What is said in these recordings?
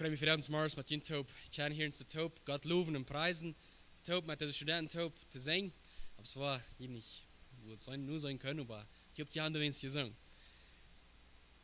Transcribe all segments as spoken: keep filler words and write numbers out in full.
Freid mie, vondoag zemorjes met junt toop, kjennen hia en toop Gott lowen un priesen, toop met dise Studenten toop to sinjen. Oba et wia hia nich, woo et nu sennen kunn, oba ekj hab june Wens jesungen.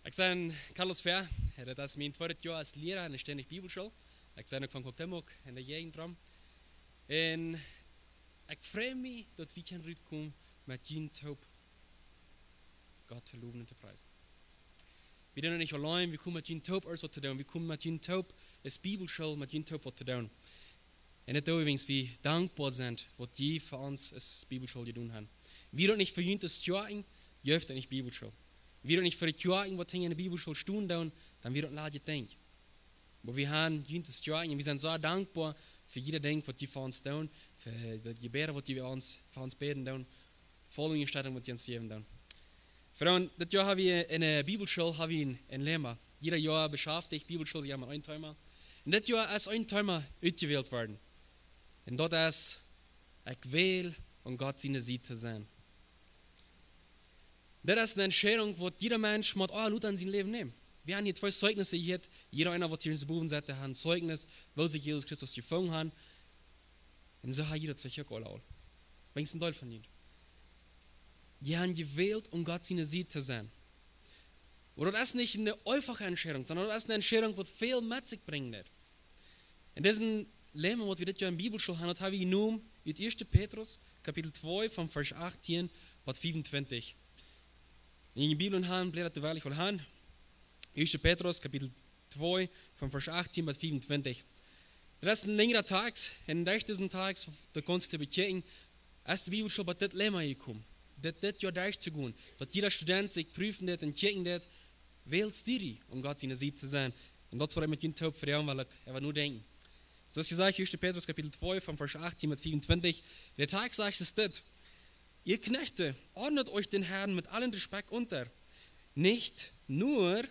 Ekj sie Carlos Fehr, daut es mien tweedet Joa aus Liera enne Stendi Bibelschool. Ekj sie uk von Cuauhtémoc enne Jäajent rom. Un ekj frei mie, daut wie kjennen rutkomen met junt toop Gott to lowen un to priesen. Wie doonen nich auleen, wie komen met junt toop ieescht waut to doonen. Wie komen met junt toop aus Bibelschool, met junt toop waut to doonen. Un daut doo wie, wiels wie dankboa sent, waut jie fa ons aus Bibelschool jedonen haben. Wie doonen nich fa junt aus Kjoakj, jie haben nich Bibelschool. Wie doonen nich fa de Kjoakj, waut hinja enne Bibelschool stonen doonen, dan wia daut een ladjet Dinkj. Oba wie haben junt aus Kjoakj, un wie sent soo dankboa fa jieda Dinkj, waut jie fa ons doonen, fa daut Jebäd, waut jie fa ons, fa ons bäden doonen, volle Unjastettunk, waut jie ons jäwen doonen. Vrind, dit Joa haben wie enne Bibelschool haben wie een, een Thema. Jieda Joa beschäftigt Bibelschool sikj met een Thema. Un dit Joa es een Thema utjewält worden. Un daut es: Ekj well aun Gott siene Sied to sennen. Daut es eene Entscheidunk, waut jieda Mensch mott aul en sien Läwen nämen. Wie haben hia twee Zeijnisse jehieet. Jieda eena, waut hia en de Bowen sett, haft een Zeijnis, woo see Jesus Christus jefungen haben. Un soo haben jie daut veleicht uk aul. Weens een Deel von junt. Jie haben jewält, aun Gott siene Sied to sennen. Oba daut es nich eene eefache Entscheidunk, sonda daut es eene Entscheidunk, waut väl met sikj brinjen deit. Un dise Thema, waut wie dit Joa enne Bibelschool haben, daut haben wie jenomen ut ieeschte Petrus, Kapitel twee, von Varsch achtieen bat fiefuntwintich. Wan jie Bibeln haben, blädat doa weinich aul aun. Ieeschte Petrus, Kapitel twee, von Varsch achtieen bat fiefuntwintich. Daut es een lenjra Tekst, un derch disen Tekst, daut kaust du bekjikjen, es de Bibelschool bie dit Thema jekomen. Dit, dit Joa derchtogonen. Daut jieda Student sikj prüfen deed un kjikjen deed, woo es daut, aun Gott siene Sied to sennen. Un daut wull ekj met junt toop vondoag, wiels ekj äwa nu denkj. Soo aus jesajcht, ieeschte Petrus Kapitel twee, von Varsch achtieen bat fiefuntwintich. De Tekst sajcht es dit: Ihr Knechte, ordnet euch den Herrn mit allem Respekt unter. Nicht nur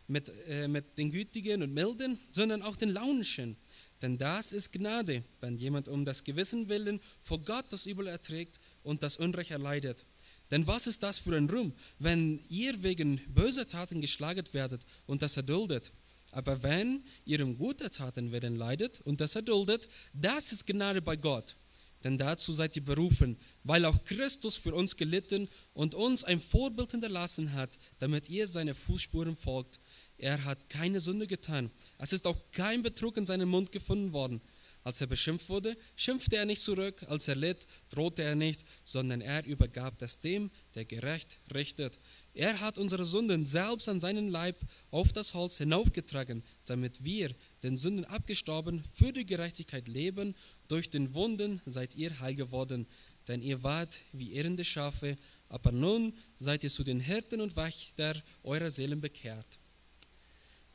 mit, äh, mit den Gütigen und Milden, sondern auch den Launischen. Denn das ist Gnade, wenn jemand um des Gewissens willen vor Gott das Übel erträgt und das Unrecht erleidet. Denn was ist das für ein Ruhm, wenn ihr wegen böser Taten geschlagen werdet und das erduldet? Aber wenn ihr um guter Taten willen leidet und das erduldet, das ist Gnade bei Gott. Denn dazu seid ihr berufen, weil auch Christus für uns gelitten und uns ein Vorbild hinterlassen hat, damit ihr seine Fußspuren folgt. Er hat keine Sünde getan. Es ist auch kein Betrug in seinem Mund gefunden worden. Als er beschimpft wurde, schimpfte er nicht zurück. Als er litt, drohte er nicht, sondern er übergab das dem, der gerecht richtet. Er hat unsere Sünden selbst an seinen Leib auf das Holz hinaufgetragen, damit wir, den Sünden abgestorben, für die Gerechtigkeit leben. Durch den Wunden seid ihr heil geworden, denn ihr wart wie irrende Schafe, aber nun seid ihr zu den Hirten und Wächter eurer Seelen bekehrt.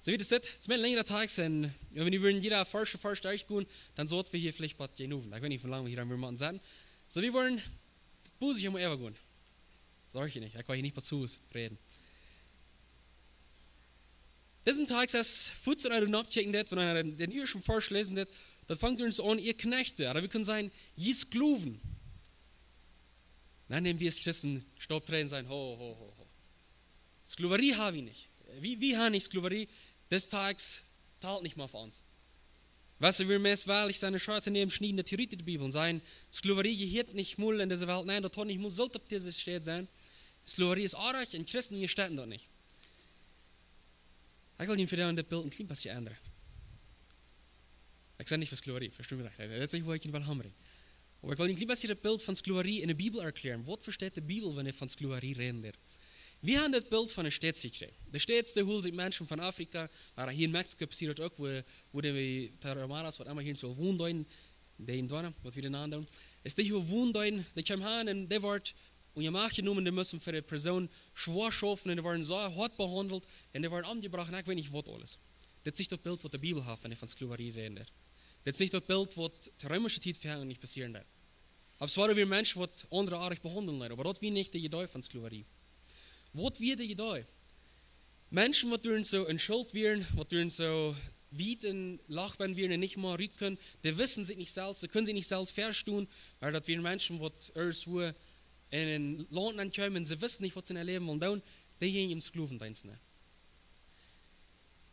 Soo wiet es dit. Et es een lenjra Tekst, un wan wie wudden jieda Varsch fa Varsch derchgonen, dan sent wie hia veleicht bat Jenowen. Ekj weet nich, woo lang wie hia dan wudden motten setten. Soo, wie wudden, Buße hia mau äwagonen. Sorj junt nich, ekj kaun hia nich bat Sus räden. Disen Tekst es fuaz, wan eena nochkjikjen deed, wan eena dän, dän ieeschten Varsch läsen deed, daut fangt doa soo aun: Ihr Knechte, ooda wie kjennen sajen, jie Sklowen. Dan näm wie aus Christen Stopp, treden, sajen: Ho, ho, ho, ho. Sklowerie hab wie nich. Wie, wie haben nich Sklowerie. Dis Tekst talt nich mea fa ons. Weetst, wie meist wellen, ekj saj, ne Schoa to nämen, schnieden, daut hia rut ut de Bibel un sajen, Sklowerie jehieet nich mol en dise Welt, nä, daut haft nich mol sult opp dise Städ sennen. Sklowerie es oajch un Christen, jie städen daut nich. Ekj well junt vondoag dit Bilt een kjlien bät endren. Ekj saj nich fa Sklowerie, vestoot mie rajcht. Daut es nich, wua ekj junt well han brinjen. Oba ekj well een kjlien bät daut Bilt von Sklowerie en de Bibel erkjläaren. Waut vesteit de Bibel, wan see von Sklowerie räden deit? Wie haben dit Bilt von de States jekjräajen. De States, dee holen sikj Menschen von Afrika, ooda hia en Mexiko passieet daut uk, wua, wua dee Tarahumaras, waut emma hia soo wonen deeden, dee en Dona, waut wie dan doonen, es dee hia wonen deeden, dee kjeemen han un dee worden unja Macht jenomen, dee musten fa de Prisoon schwoa schaufen un dee worden soo hoat behaundelt un dee worden omjebrocht un ekj weet nich waut aules. Dit es nich daut Bilt, waut de Bibel haft, wan see von Sklowerie räden deit. Dit es nich daut Bilt, waut de reemische Tiet fa an nich passieren deed. Oba et wieren Menschen, waut aundre oajch behaundelden deeden, oba daut wia nich de Jedee von Sklowerie. Waut wia de Jedee? Menschen, waut doa soo en Schult wieren, waut doa soo wiet en Loch benn wieren un nich mea rut kunnen, dee wisten sikj nich selfst, see kunnen sikj nich selfst vestonen, oba daut wieren Menschen, waut ieescht wua en een Launt aunkjeemen, see wisten nich, waut see en äa Läwen wullen doonen, dee jinjen em Sklowendeenst nenn.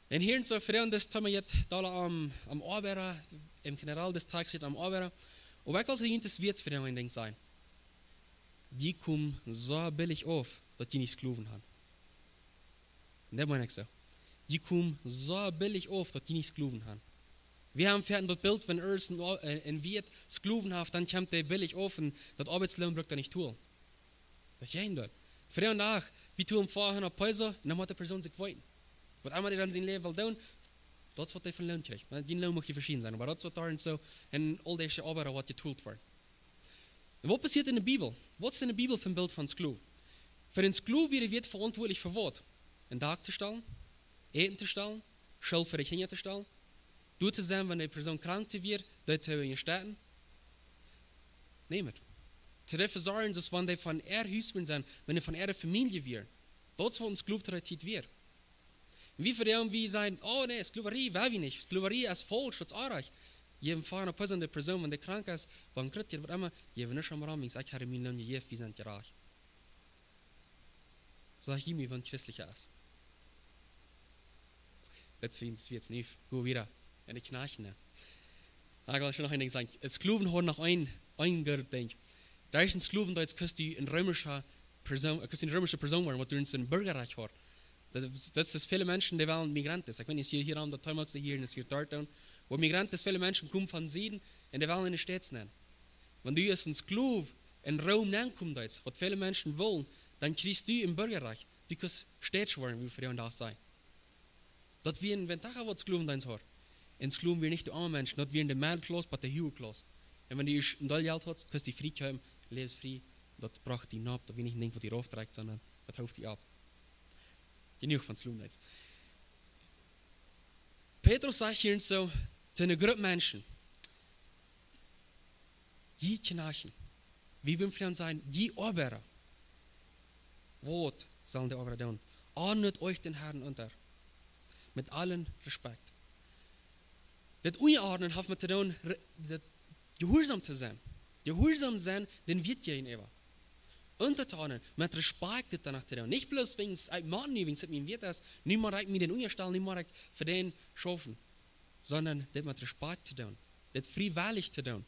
Un hia en soo, Frind, daut Thema jeit doa aum, aum Oabeit, em General, daut Text jeit aum Oabeit. Oba ekj well fa junt daut Wieet fa een Dinkj sajen. Jie komen soo billich auf, daut jie nich Sklowen haben. Un daut meen ekj soo. Jie komen soo billich auf, daut jie nich Sklowen haben. Wie haben foaken daut Bilt, wan irjent een, een, een Wieet Sklowen haft, dan kjemt dee billich auf un daut Oabeitsloon brukt hee nich tolen. Daut jeit daut. Vondoag, wie tun foaren opp Pisa, un dan mott de Persoon sikj weeten. Waut emma dee dan sien Läwen well doonen, daut es waut hee fa Loon kjricht. Wiels dien Loon mach veschieden sennen, oba daut es waut doa en soo, en aul dise Oabeit woat jetolt woaren. Un waut passieet en de Bibel? Waut es en de Bibel fa een Bilt von Sklow? Fa een Sklow wia de Wieet veauntwuatlich fa waut? Een Dak to stalen, Äten to stalen, School fa de Kjinja to stalen, doa to sennen, wan de Persoon krank wia, dee to unjastetten. Name it. To doafäa sorjen, daut wan dee von äa Hus wieren sent, wan dee von äare Famielje wieren. Daut es waut een Sklow to dee Tiet wia. Un wie vondoag, wie sajen: "Oh nä, Sklowarie well wie nich. Sklowarie es faulsch, daut es oajch." Jie haben foaren opp Pisa, de Persoon, wan dee krank es, bankrott jeit, waut emma, jie haben nuscht aun am, wiels ekj haud mien Loon jejäft, wie sent jerajcht. Saj jie mie, waut christlich es. Daut finj wie nu, go wieda en de Kjnajcht, nä? Ekj well ieescht noch een Dinkj sajen. Sklowen hauden noch een, een goodet Dinkj. Doa es een Sklowen, daut es, kaust du een reemischa Persoon, kaust du een reemischa Persoon woaren, waut du een Burjarrajcht hast. Daut, daut es väle Menschen, dee wellen Migranten. Ekj weet nich, hia, hia aun daut Thema, ekj sie hia en de States doonen. Oba Migranten, väle Menschen komen von Sieden un dee wellen en de States nenn. Wan du aus een Sklow en Room nenkomen deist, waut väle Menschen wellen, dan kjrichst du een Burjarrajcht. Du kaust States woaren, wie wie vondoag sajen. Daut wia een, wan du waut Sklowen deist, hia. Un Sklowen wieren nich de oame Menschen, daut wieren de Middelklass, oba de huage Klass. Un wan du ieescht een Deel Jelt haudst, kaust du frie komen, läwst frie, daut brocht die nich opp, daut wia nich een Dinkj, waut die rauf trakjt, sonda daut hoolt die opp. Jenuach von Sklowen deist. Petrus sajcht hia en soo, to eene Grupp Menschen: "Jie Kjnajcht, wie wellen vondoag sajen, jie Oabeida, waut sellen de Oabeida doonen? Ordnet junt däm Herrn unja, met aulem Respekt." Daut Unjaordnen haft met to doonen, re-, daut jehuarsom to sennen. Jehuarsom sennen dän Wieet jäajenäwa. Unjaordnen, met Respekt daut doano to doonen. Nich bloos wäajen ekj mott nu, wäajen et mien Wieet es, nu mott ekj mie dän unjastalen, nu mott ekj fa dän schaufen. Sonda daut met Respekt to doonen. Daut friewellich to doonen.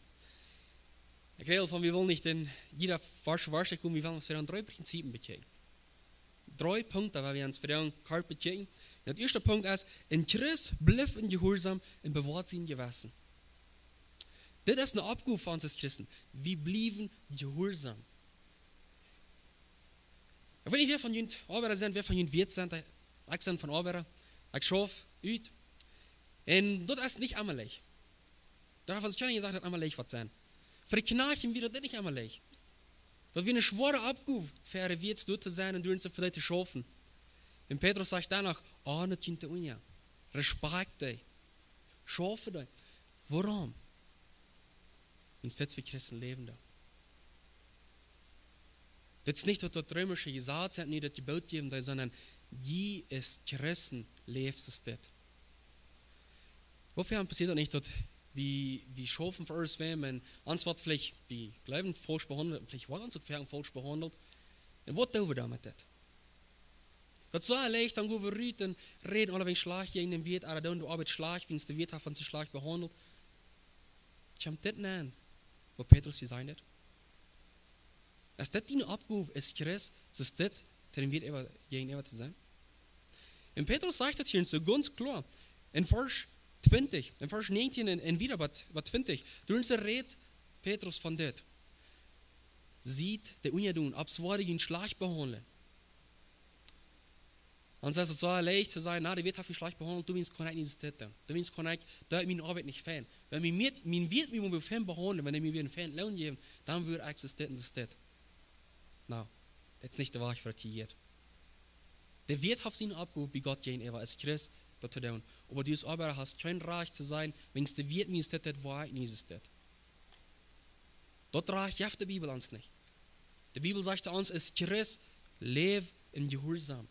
Ekj räd von, wie wellen nich dän, jieda Varsch, Varsch, ekj kom, wie wellen ons fa aun dree Prinzipien bekjikjen. Dree Punkten, wua wie ons vondoag kort bekjikjen. Daut ieeschte Punkt es, een Christ blift en jehuarsom un bewoat sien Jewessen. Dit es eene Oppgow fa ons aus Christen. Wie bliewen jehuarsom. Ekj weet nich, wäa von junt Oabeida sent, wäa von junt Wieet sent. Ekj sie von Oabeida. Ekj schauf ut. Un daut es nich emma leicht. Doa haft ons kjeena jesajcht, daut emma leicht woat sennen. Fa de Kjnajcht wia daut nich emma leicht. Daut wia eene schwoare Oppgow, fa äare Wieet doa to sennen un doa fa dee to schaufen. Un Petrus sajcht doano: "Ordnet junt unja. Respekt dee. Schauf fa dee." Wuarom? Wiels wie Christen läwen doa. Dit es nich daut, daut reemische Jesaz haft, nich daut Jeboot jäwen deed, sonda jie aus Christen läwen soo dit. Woo foaken passieet daut nich, daut wie, wie schaufen fa ons wäm un ons woat veleicht, wie jleewen, faulsch behaundelt, veleicht woat ons uk foaken faulsch behaundelt. Un waut doo wie dan met dit? Daut es soo leicht, dan go wie rut un räden aulawäajen schlajcht jäajen dän Wieet, ooda doonen de Oabeit schlajcht, wiels de Wieet haft ons soo schlajcht behaundelt. Kjemt dit nenn, waut Petrus hia sajcht? Es dit diene Oppgow aus Christ, es dit dän Wieet äwa, jäajenäwa to sennen? Un Petrus sajcht daut hia soo gaunz kloa. En Varsch twintich, en Varsch näajentieen un, un wieda bat, bat twintich. Doa rät Petrus von dit: "Siet de unjadon, opp see woaren junt schlajcht behaundlen." Un daut es soo leicht to sajen: "Na, de Wieet haft mie schlajcht behaundelt, doawäajen kaun ekj nich dit doonen. Doawäajen kaun ekj, daut es miene Oabeit nich fein. Wan mien Wieet, mien Wieet mie mol fein behaundlen, wan dee mie wudden fein Loon jäwen, dan wudd ekj soo dit un soo dit." No, daut es nich de Wajch, woo daut hia jeit. De Wieet haft siene Oppgow bie Gott jäajenäwa aus Christ daut to doonen. Oba du aus Oabeida hast kjeen Rajcht to sajen, wiels de Wieet mie es dit, daut woa ekj nich dit. Daut Rajcht jeft de Bibel ons nich. De Bibel sajcht ons, aus Christ: "Läw en jehuarsom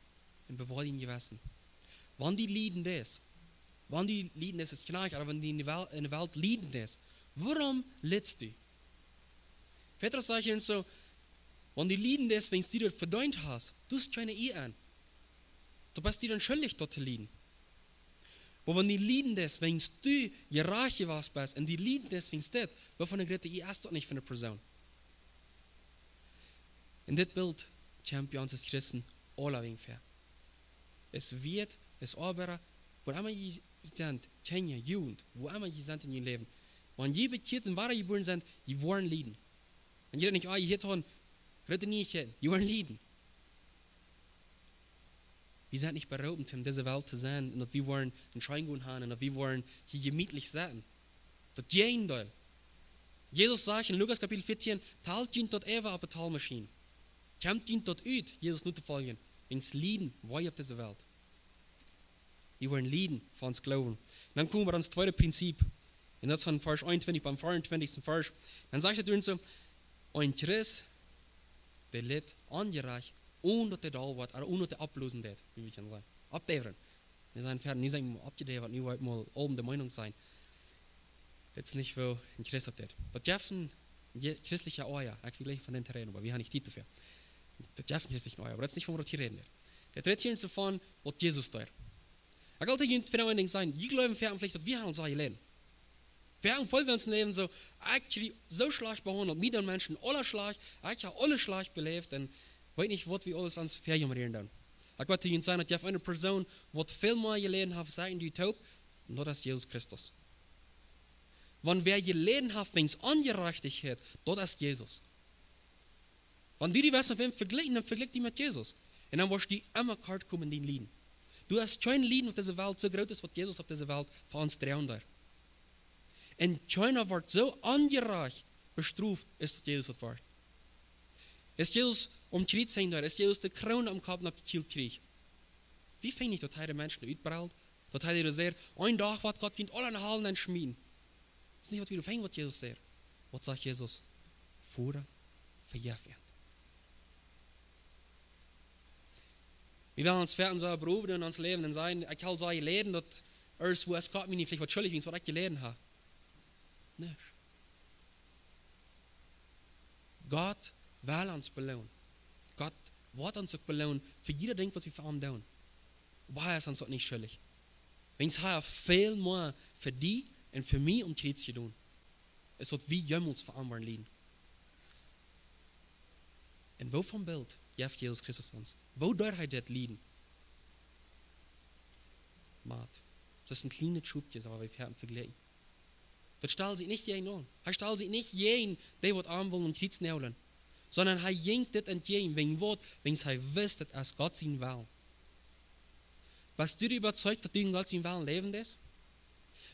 un bewoa dien Jewessen." Wan du lieden deist, wan du lieden deist aus Kjnajcht, ooda wan du en de Wel-, en de Welt lieden deist, wuarom liddst du? Petrus sajcht hia soo: "Wan du lieden deist, wiels du daut vedeent hast, du hast kjeene Ea aun. Du best die dan schuldich, daut to lieden." Oba wan du lieden deist, wiels du jerajcht jewast best, un du lieden deist, wiels dit, woo von ne groote Ea es daut nich fa ne Persoon? Un dit Bilt kjemt bie ons aus Christen aulawäajen väa. Es Wieet, es Oabeida, wua emma jie sent, Kjinja, Jugend, wua emma jie sent en jun Läwen. Wan jie bekjieet un wadajebuaren sent, jie woaren lieden. Un jie daut nich, ah, jie haben groote Nieichkjeiten, jie woaren lieden. Wie sent nich beroopen, om dise Welt to sennen, un daut wie woaren een scheenet Gonen haben, un daut wie woaren hia jemietlich sennen. Daut Jäajendeel. Jesus sajcht en Lukas Kapitel vieetieen: "Talt junt daut äwa opp de Talmaschien. Kjemt junt daut ut, Jesus notofoljen. Wiels Lieden, woo opp dise Welt." Wie woaren lieden fa ons Gloowen. Dan kome wie bie ons tweedet Prinzip. Un daut es von Varsch eenuntwintich biem veeruntwintichsten Varsch. Dan sajcht et doa soo: "Een Christ, dee litt onjerajcht, one daut hee doll woat, ooda one daut hee opplosen deit, woo wie kjennen sajen. Oppdäwren." Wie sent foaken, nich sent oppjedäwt, nu woa ekj mol oben de Meinung sennen. Daut es nich, woo een Christ daut deit. Daut jeft een je-, christelja Oaja. Ekj well jlikj von dän to räden, oba wie haben nich Tiet doafäa. Daut jeft een christelja Oaja, oba daut es nich, von waut ekj hia räden well. Daut rät hia nich soo von, waut Jesus deed. Ekj well to junt vondoag een Dinkj sajen, jie gloowen foaken veleicht, daut wie haben soo jeläden. Wie haben väl von ons Läwen soo, ekj kjrie-, soo schlajcht behaundelt, mie dan Menschen aula schlajcht, ekj hab aules schlajcht beläft, un weet nich, waut wie aules ons väajemarieren dan. Ekj well to junt sajen, daut jeft eene Persoon, waut väl mea jeläden haft, sajen dee toop, un daut es Jesus Christus. Wan wäa jeläden haft wäajen Onjerajchtichkjeit, daut es Jesus. Wan du die west met wäm vejlikjen, dan vejlikj die met Jesus. Un dan woascht du emma kort komen en dien Lieden. Du hast kjeen Lieden opp dise Welt soo groot es, waut Jesus opp dise Welt fa ons droagen deed. Un kjeena woat soo onjerajcht bestroft aus daut Jesus daut wort. Aus Jesus aum Kjriez henjd, aus Jesus de Kroon aum Kopp noch jekjielt kjrieech. Wie finjen daut hee de Menschen utbrellt, daut hee doa sajcht: "Een Dach woat Gott junt aula en de Hal nenschmieten"? Daut es nich, waut wie finjen, waut Jesus sajcht. Waut sajcht Jesus? "Voda, vejeff an." Wie wellen ons foaken soo beproowen en ons Läwen un sajen: "Ekj hab soo jeläden, daut es, woo es Gott mie nich veleicht waut schuldich, wäajen waut ekj jeläden hab." Nä. Gott well ons beloonen. Gott woat ons uk beloonen fa jieda Dinkj, waut wie fa am doonen. Oba hee es ons daut nich schuldich. Wäajen hee haft väl mea fa die un fa mie aum Kjriez jedonen, aus waut wie jemols fa am woaren lieden. Un waut fa een Bilt jeft Jesus Christus ons? Woo deed hee dit Lieden? Mat. Daut es een kjlienet Schopkje, soo aus wie haben vejlikjen. Daut stalt sikj nich jäajen am. Hee stalt sikj nich jäajen dee, waut am wullen aum Kjriez näajlen. Sonda hee jinkj dit entjäajen, wäajen waut? Wäajen hee wist, daut es Gott sien Wellen. Best du äwazeicht, daut du en Gott sien Wellen läwen deist?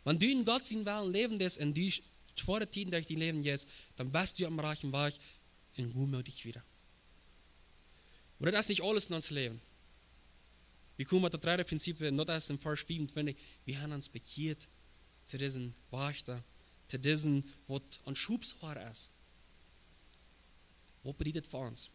Wan du en Gott sien Wellen läwen deist un du schwoare Tieden derch dien Läwen jeist, dan best du aum rajchten Wajch un goot met die wieda. Oba daut es nich aules en ons Läwen. Wie komen met daut dredde Prinzip, un daut es en Varsch fiefuntwintich. Wie haben ons bekjieet to disen Wajchta, to disen, waut ons Schophoad es. Waut bediet daut fa ons?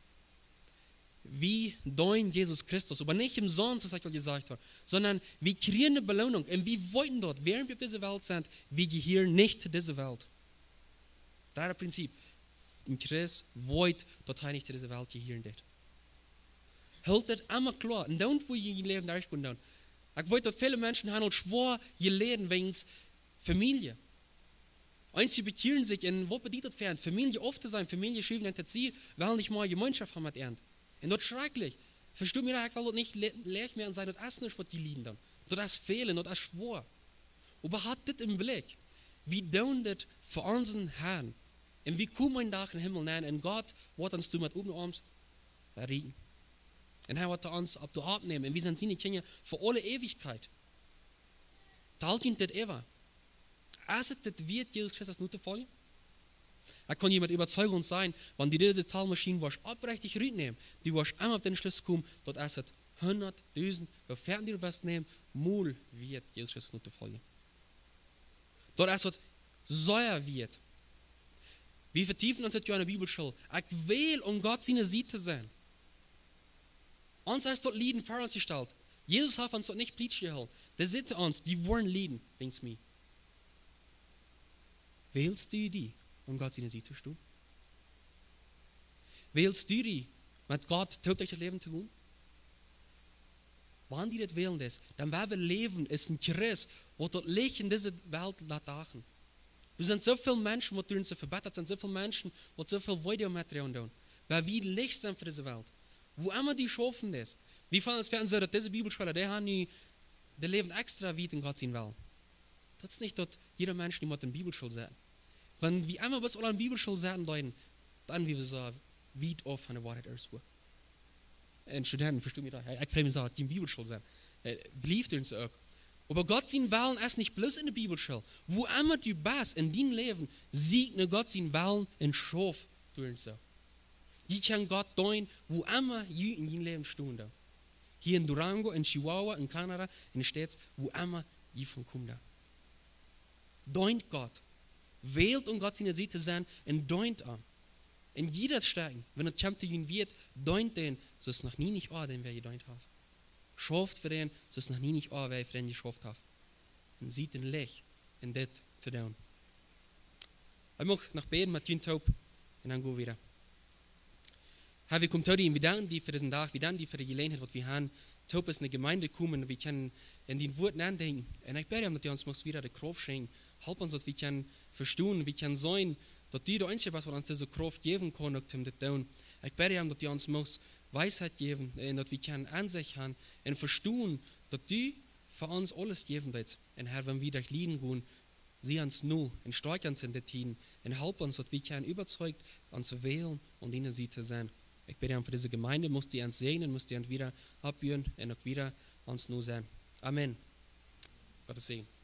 Wie deenen Jesus Christus, oba nich omsonst, aus ekj aul jesajcht hab, sonda wie kjrieen ne Beloonunk. Un wie weeten daut, wäarent wie opp dise Welt sent, wie jehieren nich to dise Welt. Dreddet Prinzip. Een Christ weet, daut hee nich to dise Welt jehieren deit. Hoolt daut emma kloa. Un dan, woo jie en jun Läwen derchkomen dan. Ekj weet, daut väle Menschen haben aul schwoa jeläden wäajen Famielje. Eenje bekjieren sikj un waut bediet daut fa an, Famielje auf to sajen, Famielje schiewen an to Sied, wellen nich mea Jemeenschoft haben met an. Un daut es schrakjlich. Vestot mie, ekj well daut nich le-, leicht moaken un sajen, daut es nich, waut jie lieden dan. Daut es väl un daut es schwoa. Oba haud dit em Blikj. Wie doonen dit fa onsen Harn. Un wie komen een Dach em Himmel aun un Gott woat ons doa met opne Oarms erreichen. Un hee woat ons opp de Oarm nämen. Un wie sent siene Kjinja fa aule Eewichkjeit. Talt junt dit äwa? Es et dit wieet, Jesus Christus notofoljen? Ekj kaun die met Äwazeigung sajen, wan du dise Talmaschien wurscht oprechtich rutnämen, du wurscht emma opp dän Schluss komen, daut es et hundatdusent, woo väl du wurscht nämen, mol wieet, Jesus Christus notofoljen. Daut es et sea wieet. Wie vetiefen ons dit Joa en de Bibelschool. Ekj well aun Gott siene Sied sennen. Ons es daut Lieden väaunjestalt. Jesus haft ons daut nich plietsch jehoolen. Dee säd to ons, dee woaren lieden, wäajen mie. Wellst du die aun Gott siene Sied stonen? Wellst du die met Gott toop derch daut Läwen gonen? Wan du daut wellen deist, dan woa wie läwen aus een Christ, waut daut Licht en dise Welt lat dachen. Doa sent soo väl Menschen, waut doa soo vebittat sent, soo väl Menschen, waut soo väl Wee metdroagen doonen. Woa wie Licht sent fa dise Welt. Wua emma du schaufen deist. Wie fungen ons aun soo, daut dise Bibelschool, dee haft nu daut Läwen extra wiet en Gott sienen Wellen. Daut es nich, daut jieda Mensch nu mott en Bibelschool sennen. Wan wie emma bloos aul en Bibelschool sennen deeden, dan wia wie soo wiet auf von de Woarheit aus wua. Un Studenten, vestoot mie doch, ekj frei mie soo, daut jie en Bibelschool sent. Äh, blieft doa soo uk. Oba Gott sienen Wellen es nich bloos en de Bibelschool. Wua emma du best en dien Läwen, sieekj no Gott sienen Wellen un schauf doa soo. Jie kjennen Gott deenen, wua emma jie en jun Läwen stonen. Hia en Durango, en Chihuahua, en Kanada, en de States, wua emma jie von komen. Deent Gott. Wält, om Gott siene Sied to sennen, un deent am. Un jie daut stoakjen, wan et kjemt to jun Wieet, deent dän, soo aus noch nie nich oa, dän wäa jedeent haft. Schauft fa dän, soo aus noch nie nich oa, wäa fa dän jeschauft haft. Un siet een Licht en dit to doonen. Ekj mucht noch bäden met jun toop un dan go wie wieda. Herr, wie komen to die un wie danken die fa disen Dach, wie danken die fa de Jeläajenheit, waut wie haben, toop aus eene Jemeent komen, wie kjennen en dien Wort nodenkjen. Un ekj bäd die om, daut du ons muchst wada de Krauft schenkjen. Help ons, daut wie kjennen vestonen, wie kjennen seenen, daut du de eensja best, waut ons dise Krauft jäwen kaun, uk om dit to doonen. Ekj bäd die om, daut du ons muchst Weisheit jäwen un daut wie kjennen Ensecht haben un vestonen, daut du fa ons aules jäwen deist. Un Herr, wan wie derch Lieden gonen, sie ons no un stoakj ons en de Tieden un help ons, daut wie kjennen äwazeicht ons wälen un diene Sied to sennen. Ekj bäd die om fa dise Jemeent, muchst du ons säajnen, muchst du ons wada oppbuen un uk wada ons no sennen. Amen. Gottes Säajen.